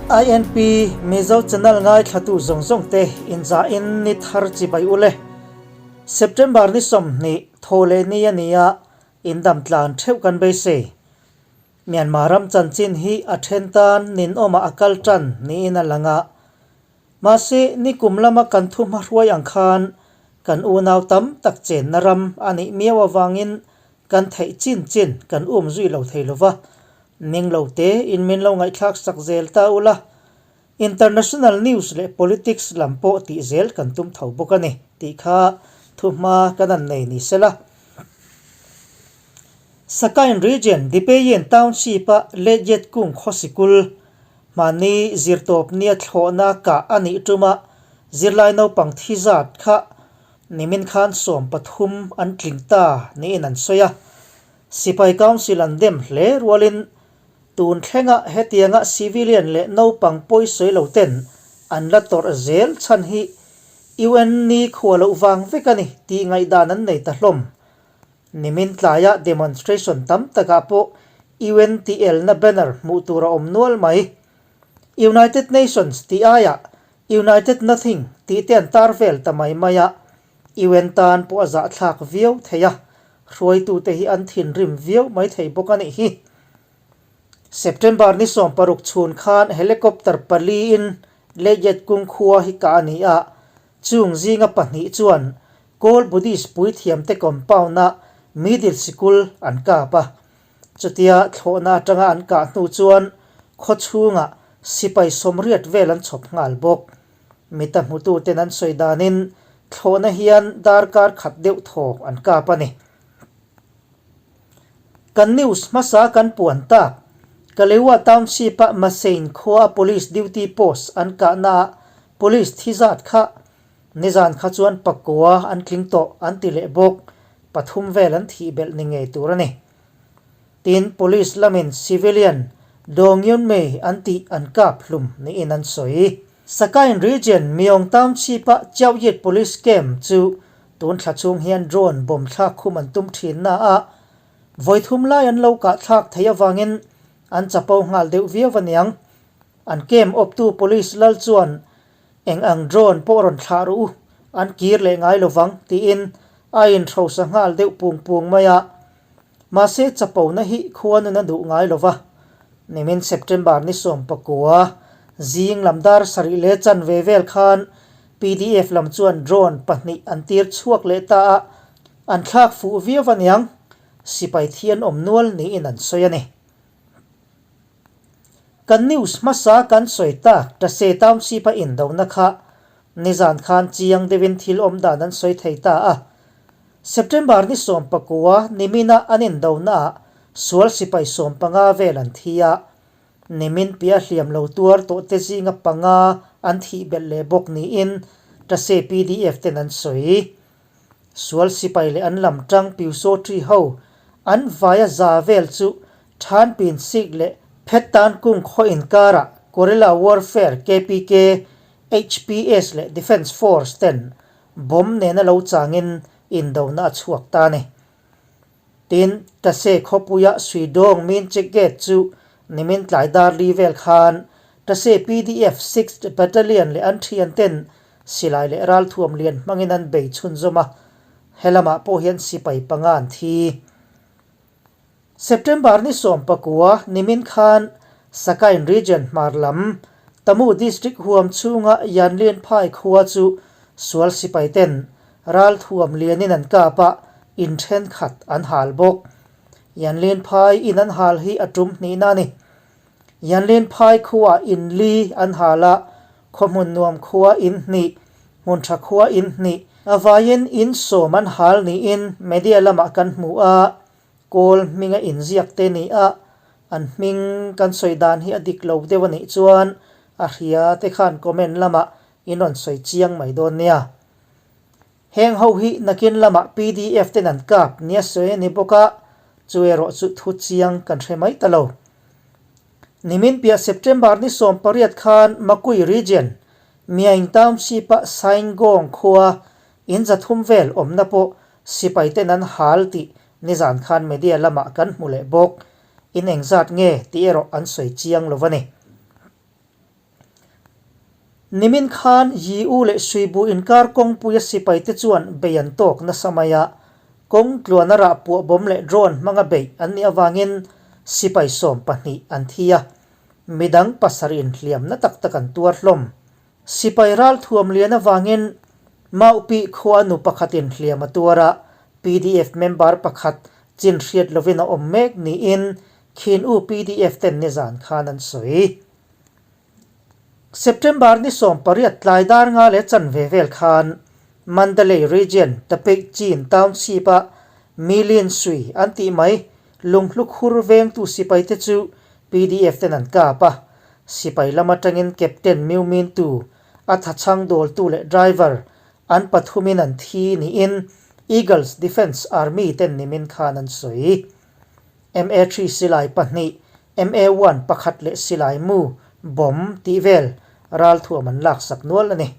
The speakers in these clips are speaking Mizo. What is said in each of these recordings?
INP Mizo channel ngaithlatu zawng zawng te inzahin ni thar chibai ule. September ni 20 thaw leh ni a ni a, indam tlan theuh kan beisei. Myanmar ram chanchin hi a then tan ninawmah a kal tan niin a lang a. Mahse, nikum lama kan thu hmahruai ang khan kan unau tam tak chenna ram a nih miau avangin kan theih chin chin kan um zui lo thei lova, ning lo te in min lo ngaihthlak sak zel ta ula, international news leh politics lam pawh tih zel kan tum tho bawk a ni tih kha thuhma kan an nei ni sela. Sakain Region Dipeyin Township-a Ledyet Kung khaw sikul Mahni zirtawp nia thlawhna kah a nih tuma zirlai naupang thi zat kha nimin khan 13 an tling ta niin an sawi a. Sipai Council an dem hle rualin tun thlenga hetianga civilian leh naupang pawisawi lo ten an la tawrh zel chhan hi UN ni khua loh vang vek a ni tih ngaihdan an nei ta hlawm. Nimin tlaia demonstration tam takah pawh UNTL-na banner hmuh tur a awm nual mai. United Nations tih aiah United Nothing tih te an tar vel ta mai mai a, UN tan pawh a zahthlak viau thei a, hruaitute hi an thinrim viau mai thei bawk a nih hi. September ni 16 chhun khan helicopter paliin Leyet kung khua hi kah a ni a, chung zinga pahnih chuan Kawl Buddhist puithiamte compound-ah middle sikul an kap a. Chutia thlawhna atanga an kah hnu chuan khaw chhungah sipai 80 vel an chhawp nghal bawk. Mita hmututen an sawi danin thlawhna hian darkar khat deuh thawk an kap a ni. Kan news hmasa kan puan tak. Kalewa Township-a Masein khua police duty post an kahnaah police thi zat kha Nizan kha chuan pakua an tling tawh an ti leh bawk, pathum vel an thih belh ni ngei tur a ni. Tin, police lamin civilian Dong Yun Mei an tih an kap hlum niin an sawi. Sakain Region Myong Township-a Chiaoyit Police Camp chu tun thla chhung hian drone bomb thlak khum an tum thin na a, vawi thum lai an lo kah thlak theih avangin an chapo nghal deuh viau aniang. An camp awptu police lal chuan Eng ang drone pawh rawn thlah rawh u, an kir leh ngai lovang, tiin a inhrosa nghal deuh pung pung mai a. Mahse chapona hi khuanun a duh ngai lova. Nimin September ni 19, zing lam dar sarih leh chanve vel khan pdf lam chuan drone pahnih an tir chhuak leh ta a, an thlak fuh viau aniang, sipai thian awm nual niin an sawi a ni. Kan news hmasa kan sawi tak Tase Township a indona kha nizan khan chiang deuhin thil awm dan an sawi thei ta a. September ni 19 nimina an indonaah sual sipai 15 vel an thi a, nimin piah hliam lo tuar tawh te zinga panga an thih belh leh bawk niin Tase pdf ten an sawi. Sual sipai leh an lam tang Pyusawṭi ho an vaia za vel chu Thanpin Sik leh Phettan kung khaw inkarah Guerrilla Warfare, KPK, HPS leh Defence Force ten bomb nena lo changin indona a chhuak ta a ni. Tin, Tase khawpuia Suidawng Min Check Gate chu nimin tlai dar li vel khan Tase pdf Sixth Battalion leh an thian ten silai leh ralthuam lian hmangin an bei chhunzawm a, helamah pawh hian sipai panga an thi. September ni 19 nimin khan Sakain Region hmar lam Tamu District huam chhunga Yanlin Phai khua chu sual sipai ten ralthuam lianin an kap a, in thenkhat an hal bawk. Yanlin Phai in an hal hi a tum hnihna a ni. Yanlin Phai khuaah in li an hal a, khaw hmun nuam khua in hnih, hmun tha khua in hnih, a vaiin in sawm an hal niin media lamah kan hmu a, Kawl hminga inziak te ni a, an hming kan sawi dan hi a dik lo deuh a nih chuan a hria te khan comment lamah in rawn sawi chiang mai dawn nia. Heng ho hi nakin lamah pdf ten an kap nia sawi a ni bawk a, chu erawh chu thu chiang kan hre mai ta lo. Nimin piah September ni 18 khan Makui Region, Myaing Township-a Saingawng khua in 300 vel awmna pawh sipai ten an hal tih nizan khan media lamah kan hmu leh bawk. In engzat nge tih erawh an sawi chiang lo a ni. Nimin khan Yi-U leh Suibu inkar kawngpuia sipaite chuan bei an tawk nasa mai a, kawng tluana rah puah bawm leh drone hmanga beih an nih avangin sipai 12 an thi a, midang pasarih inhliamna tak tak an tuar hlawm. Sipai ralthuam lian avangin Maupi khua nu pakhatin hliam a tuar a, pdf member pakhat chin hriat lovin a awm mek niin Khin-U pdf ten nizan khan an sawi. September ni 18 tlai dar nga leh chanve vel khan Mandalay Region Tapeih Chin Township-a Milin Sui an tih mai lunghlu khur vengtu sipaite chu pdf ten an kap a, sipai lam atangin Captain Myu Min Tu, a thachhang dawltu leh driver an pathumin an thi niin Eagles Defence Army ten nimin khan an sawi. MA3 silai pahnih, MA1 pakhat leh silai mu, bomb, tih vel ralthuam an laksak nual a ni.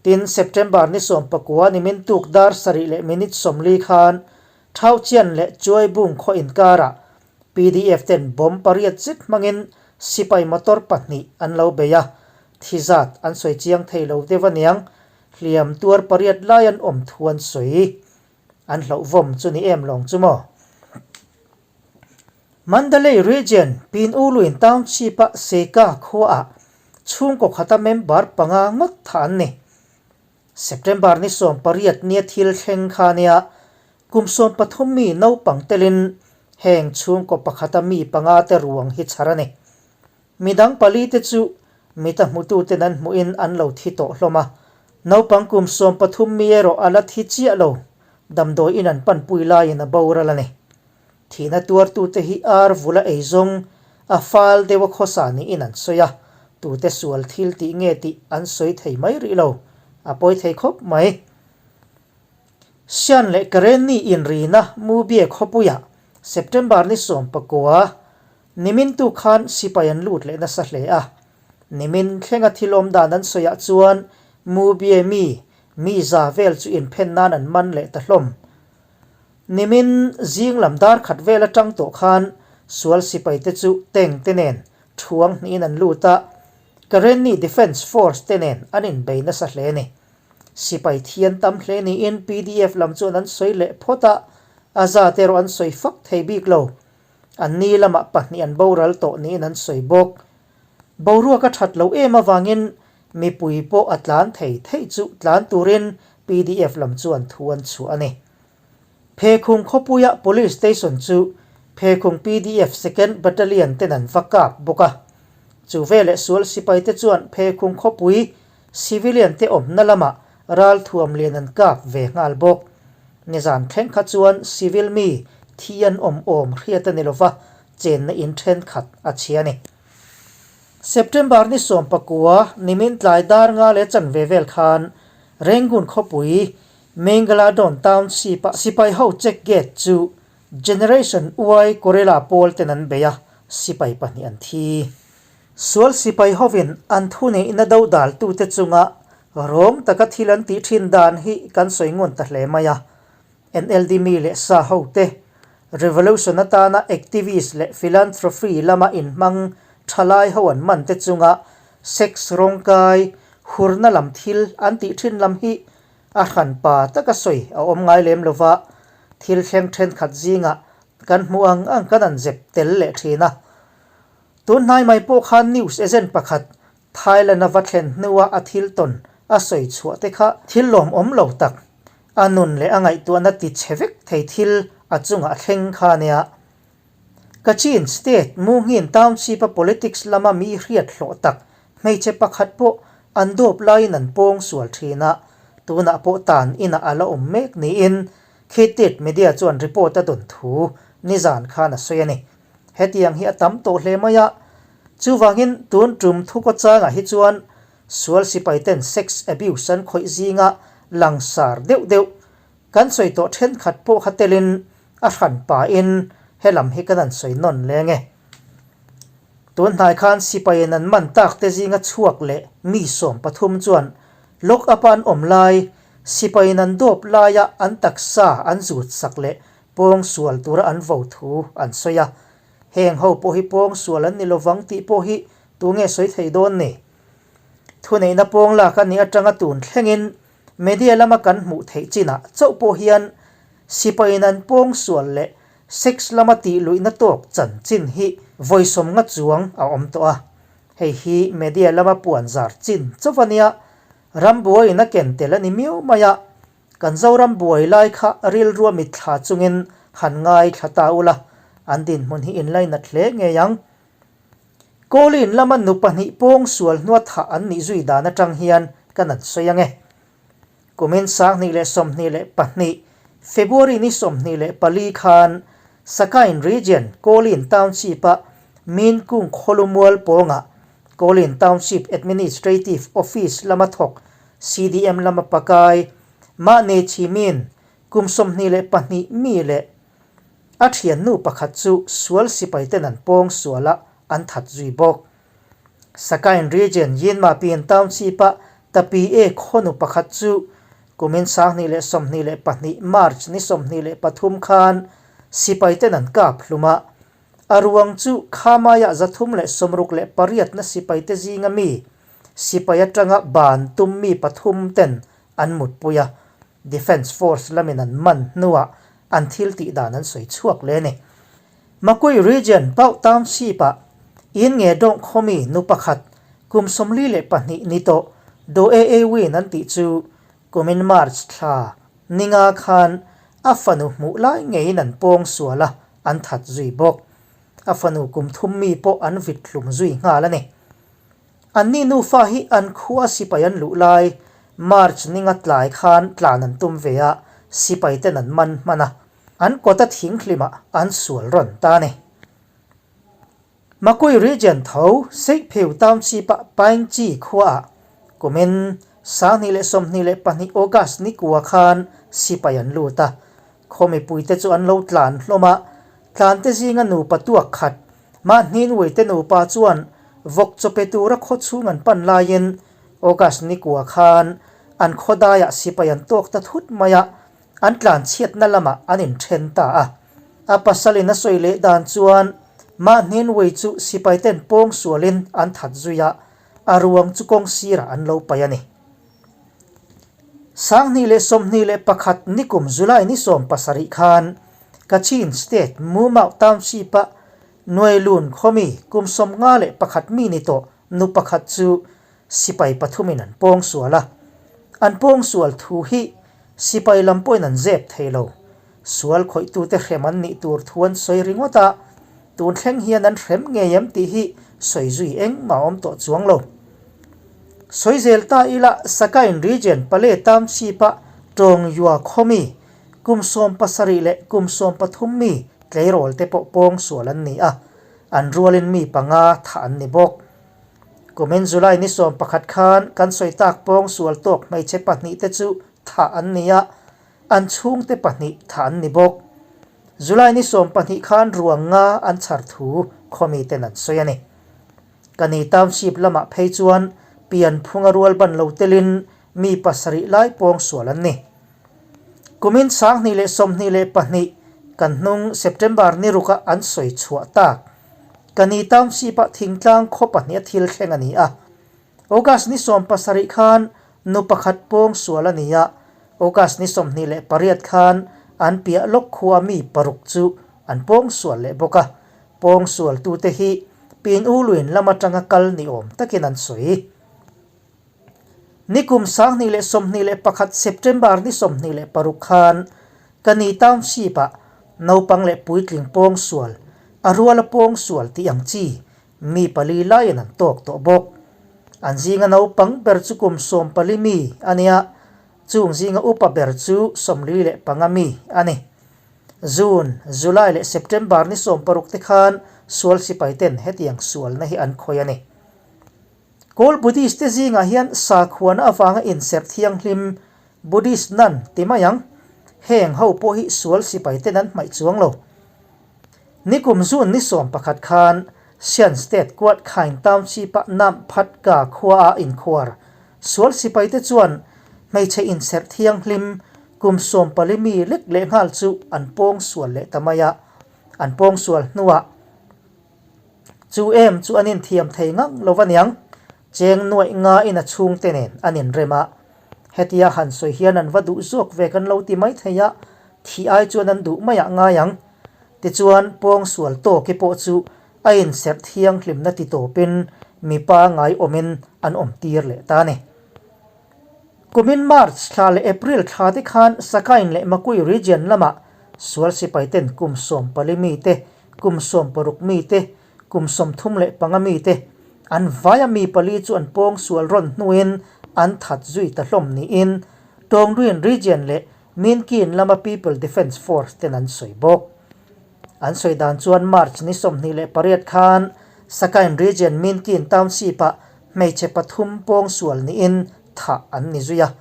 Tin, September ni 19 nimin tuk dar sarih leh minute 40 khan Thauchian leh Chuaibung khaw inkarah pdf ten bomb pariat zet hmangin sipai motor pahnih an lo bei a, thi zat an sawi chiang thei lo deuh aniang, hliam tuar pariat lai an awm thu an sawi. An hlauhvawm chu ni em lawng chu maw? Mandalay Region, Pin U Lwin Township-a Seka khuaah chhungkaw khata member panga ngawt tha an ni. September ni 18 nia thil thleng kha nia kum 13 mi naupang telin heng chhungkaw pakhata mi panga te ruang hi chhar a ni. Midang pali te chu mita hmututen an hmuhin an lo thi tawh hlawm a, naupang kum 13 mi erawh a la thi chiah lo, damdawi in an panpui laiin a boral a ni. Thihna tuartute hi ar vula eizawng a fal deuh a khawsa niin an sawi a, tute sual thil tih nge tih an sawi thei mai rih lo, a pawi thei khawp mai. Sian leh Karenni inrina Mubie khawpuiah September ni 19, Nimin tu khan sipai an lut leh nasa hle a. Nimin thlenga thil awm dan an sawiah chuan Mubie mi, mi za vel chu inphen nan an man leh ta hlawm. Nimin zing lam dar khat vel atang tawh khan sual sipai te chu tank te nen thuang hnihin an lut a, Karenni Defence Force te nen an inbei nasa hle a ni. Sipai thian tam hle niin pdf lam chuan an sawi leh phawt a, a zat erawh an sawi fak thei bik lo. An ni lamah pahnih an boral tawh niin an sawi bawk. Boruak a that lo em avangin mipui pawh a tlan thei theih chu tlan turin pdf lam chuan thu an chhuah a ni. Phekhung khawpuia Police Station chu Phekhung pdf Second Battalion ten an va kap bawk a. Chu veleh sual sipaite chuan Phekhung khawpui civilian te awmna lamah ralthuam lian an kap ve nghal bawk. Nizan thleng kha chuan civil mi thi an awm awm hriat a ni lova, chenna in thenkhat a chhia a ni. September ni 19 nimin tlai dar nga leh chanve vel khan Rangoon khawpui Mingaladon Township-a sipai ho check gate chu Generation Y Guerrilla pawl ten an bei a, sipai pahnih an thi. Sual sipai hovin an thuneihna dodaltute chunga rawng taka thil an tih thin dan hi kan sawi ngun ta hle mai a. NLD mi leh sa hote, revolution atana activist leh philanthropy lama inhmang thalai ho an man te chunga sex rawngkai, hurna lam thil an tih thin lam hi a hranpa taka sawi a awm ngai lem lova, thil thleng thenkhat zingah kan hmuh ang ang kan an zep tel leh thin a. Tun hnai mai pawh khan news agent pakhat Thailand a va thlen hnua a thil tawn a sawi chhuah te kha thil lawmawm lo tak, a nun leh a ngaihtuahna ti chhe vek thei thil a chungah thleng kha a nia. Kachin State Munghin Township-a politics lama mi hriat hlawh tak hmeichhe pakhat pawh an dawp laiin an pawng sual thin a, tunah pawh tan inah a la awm mek niin Khit Media chuan report a dawn thu nizan khan a sawi a ni. Hetiang hi a tam tawh hle mai a, chuvangin tun tum thukawchangah hi chuan sual sipaiten sex abuse an khawih zinga langsar deuh deuh kan sawi tawh thenkhat pawh kha telin a hran pahin helam hi kan han sawi nawn leng e. Tun hnai khan sipaiin an man tak te zinga chhuak leh mi 13 chuan lock up a an awm lai, sipaiin an dawp laia an taksa an zut sak leh pawng sual tura an vo thu an sawi a. Heng ho pawh hi pawng sual an ni lovang tih pawh hi tunge sawi thei dawn ni? Thuneihna pawng lak a nih atanga tun thlengin media lama kan hmuh theih chinah chauh pawh hian sipaiin an pawng sual leh sex lama tih luihna tawk chanchin hi vawi sawmnga chuang a awm tawh a. Hei hi media lama puan zar chin chauh a nia, rambuaiin a ken tel a ni miau mai a. Kan Zoram buai lai kha rilrua mitthla chungin han ngaithla ta ula, an dinhmun hi inlainat hle ngei ang. Kawlin lama nu pahnih pawng sual hnua thah an nih zui dan atang hian kan an sawi ang e. Kumin 2022 February ni 24 khan Sakain Region Kawlin Township-a Minkung Khawlumual pawngah Kawlin Township Administrative Office lama thawk CDM lama pakai Mahni Chhimin kum 22 mi leh A thiannu pakhat chu sual sipai ten an pawng sual a, an that zui bawk. Sakain Region Yinma Pin Township-a Tapi E khawnu pakhat chu kumin 2022 March ni 23 khan sipai ten an kap hlum a. A ruang chu Khamaiah 368 na sipai te zinga mi sipai atanga ban tum mi pathum ten an mutpui a. Defence Force lamin an man hnuah an thil tih dan an sawi chhuak leh a ni. Makui Region Pau Township-ah in nge dawng khawmi nu pakhat kum 42 ni tawh Do AA Win an tih chu kumin March thla ninga khan a fanu hmuh lai ngeiin an pawng sual a, an that zui bawk. A fanu kum thum mi pawh an vit hlum zui nghal a ni. Anni nufa hi an khua sipai an luh lai March ninga tlai khan tlan an tum ve a, sipai ten an man hman a, an kawta thinghlimah an sual rawn ta a ni. Makui Region tho Seihpheu Township-a Paingchi khuaah kumin 2022 August ni kua khan sipai an lut a, khaw mipuite chu an lo tlan hlawm a, tlante zinga nupa tuak khat Mahni te nupa chuan vawk chaw pe tura khaw chhung an pan laiin August ni kua khan an khaw daiah sipai an tawk ta thut mai a, an tlanchhiatna lamah an inthen ta a. A pasalin a sawi leh dan chuan Mahni chu sipai ten pawng sualin an that zui a, a ruang chu kawng sirah an lo paih a ni. 2021 nikum July ni 17 khan Kachin State Mumau Township-a Nuailun khawmi kum 51 mi ni tawh nu pakhat chu sipai pathumin an pawng sual a. An pawng sual thu hi sipai lam pawhin an zep thei lo. Sual khawihtute hrem an nih tur thu an sawi ringawt a, tun thleng hian an hrem ngei em tih hi sawi zui engmah awm tawh chuang lo. Sawi zel ta ila Sakain Region Pale Township-a Tawngyua khawmi Kum 17 leh kum 13 mi tleirawl te pawh pawng sual an ni a, an rualin mi panga thah an ni bawk. Kumin July ni 11 khan kan sawi tak pawng sual tawk hmeichhe pahnih te chu thah an ni a, an chhungte pahnih thah an ni bawk. July ni 12 khan ruang nga an chhar thu khawmi ten an sawi a ni. Kani Township lamah phei chuan pianphunga rual ban lo telin mi pasarih lai pawng sual an ni. Kumin 2022 kan hnung September ni ruka an sawi chhuah tak. Kani Township-ah thingtlang khaw pahnih a thil thleng a ni a. August ni 17 khan nu pakhat pawng sual a ni a, August ni 28 khan an piah lawk khua mi paruk chu an pawng sual leh bawk a. Pawng sualtute hi Pin U Luin lam atanga kal ni awm takin an sawi. Nikum 2021 September ni 26 khan Kani Township-ah naupang leh puitling pawng sual, a ruala pawng sual tih ang chi mi pali laiin an tawk tawh bawk. An zinga naupang ber chu kum 14 mi a nia, chung zinga upa ber chu 45 mi a ni. June, July leh September ni 16 te khan sual sipai ten hetiang sualna hi an khawih a ni. Kawl Buddhist te zingah hian sakhuana avanga inserh thianghlim Buddhist nun ti mai ang. Heng ho pawh hi sual sipai ten an hmaih chuang lo. Nikum June ni 11 khan Shan State Kuat Khain Township-a Nam Phat Ka khuaah inkhuar sual sipai te chuan hmeichhe inserh thianghlim kum 14 mi lek lehnghal chu an pawng sual leh ta mai a. An pawng sual hnuah Chu em chu an inthiam thei ngang lo va niang. Cheng nuaih ngain a chhungte nen an inrem a. Hetia han sawi hian an va duh zawk ve kan lo ti mai thei a, thih ai chuan an duh maiah ngai ang. Tichuan, pawngsual tawki pawh chu a inserh thianghlimna ti tawpin mipa ngai awmin an awm tir leh ta a ni. Kumin March thla leh April thla te khan Sakain leh Makui region lamah sual sipaiten kum 14 mite, kum 16 mite, kum 35 mite an vaia mi pali chu an pawngsual rawn hnuin an that zui ta hlawm niin Tawngruin region leh Minkin lama People Defence Force ten an sawi bawk. An sawi dan chuan March ni 28 khan Sakain region Minkin Township-ah hmeichhe pathum pawngsual niin thah an ni zui a.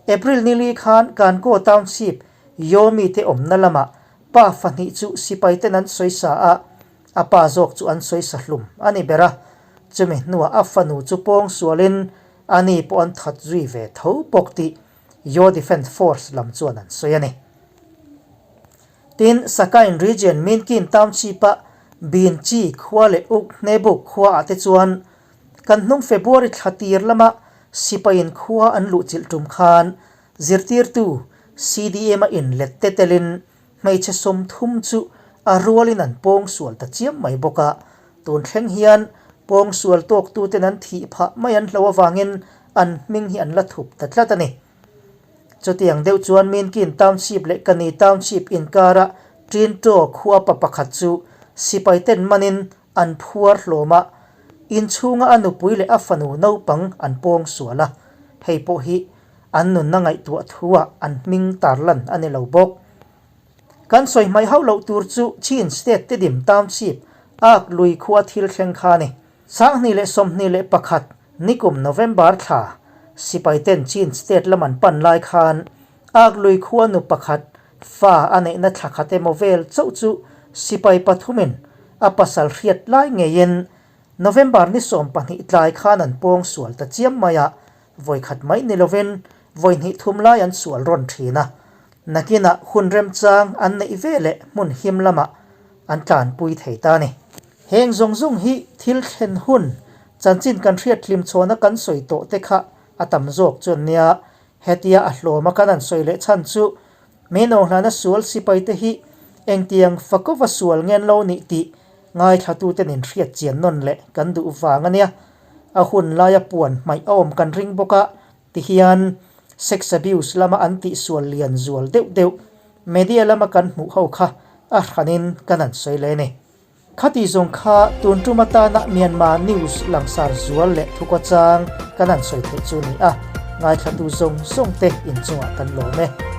April ni li khan Kankaw Township Yomi te awmna lamah pa fahnih chu sipaiten an sawi sa a, a pa zawk chu an sawi sa hlum a ni ber a. Chumi hnuah a fanu chu pawngsualin ani pawh an that zui ve tho bawk tih Yaw Defence Force lam chuan an sawi a ni. Tin, Sakain Region Minkin Township-a Binchi khua leh Uk Hnebuk khuaah te chuan kan hnung February thla tir lama sipaiin khua an luhchilh tum khan zirtirtu CDM-a inlet te telin hmeichhe 30 chu a rualin an pawngsual ta chiam mai bawk a, tun thleng hian pawngsual tawktuten an thih phah mai an hlo avangin an hming hi an la thup ta tlat a ni. Chutiang deuh chuan Minkin Township leh Kani Township inkara Ṭinṭaw khua pa pakhat chu sipaiten manin an phuar hlawm a, inchhunga a nupui leh a fanu naupang an pawngsual a, hei pawh hi An nunna ngaihtuah thuah an hming tarlan a ni lo bawk. Kan sawi hmaih hauh loh tur chu Chin State Tedim Township Ak lui khua thil thleng kha a ni. 2021 nikum November thla sipaiten Chin State lam an pan lai khan Ak lui khua nu pakhat fa a neihna thla khat emaw vel chauh chu sipai pathumin a pasal hriat lai ngeiin November ni 12 tlai khan an pawng sual ta chiam mai a, Vawikhat mai ni lovin vawi hnih thum lai an sual rawn thin a, nakinah hun remchang an neih ve leh hmun him lamah an tlanpui thei ta a ni. Heng zawng zawng hi thil thlen hun chanchin kan hriat hlim chhawna kan sawi tawh te kha a tam zawk chu an nia. Hetia a hlawma kan han sawi leh chhan chu Menohlana sual sipai te hi engtiang fakova sual ngen lo nih tih ngaithlatuten inhriat chian nawn leh kan duh vang a nia. A hun laia puan hmaih a awm kan ring bawk a, tihian sex abuse lama an tihsual lian zual deuh deuh media lama kan hmuh ho kha a hranin kan han sawi leh a ni. Khati zawng kha tun tum atana Myanmar news langsar zual leh thukawchang kan han sawi theih chu a ni a, ngaithlatu zawng zawng te inchungah kan lawm e.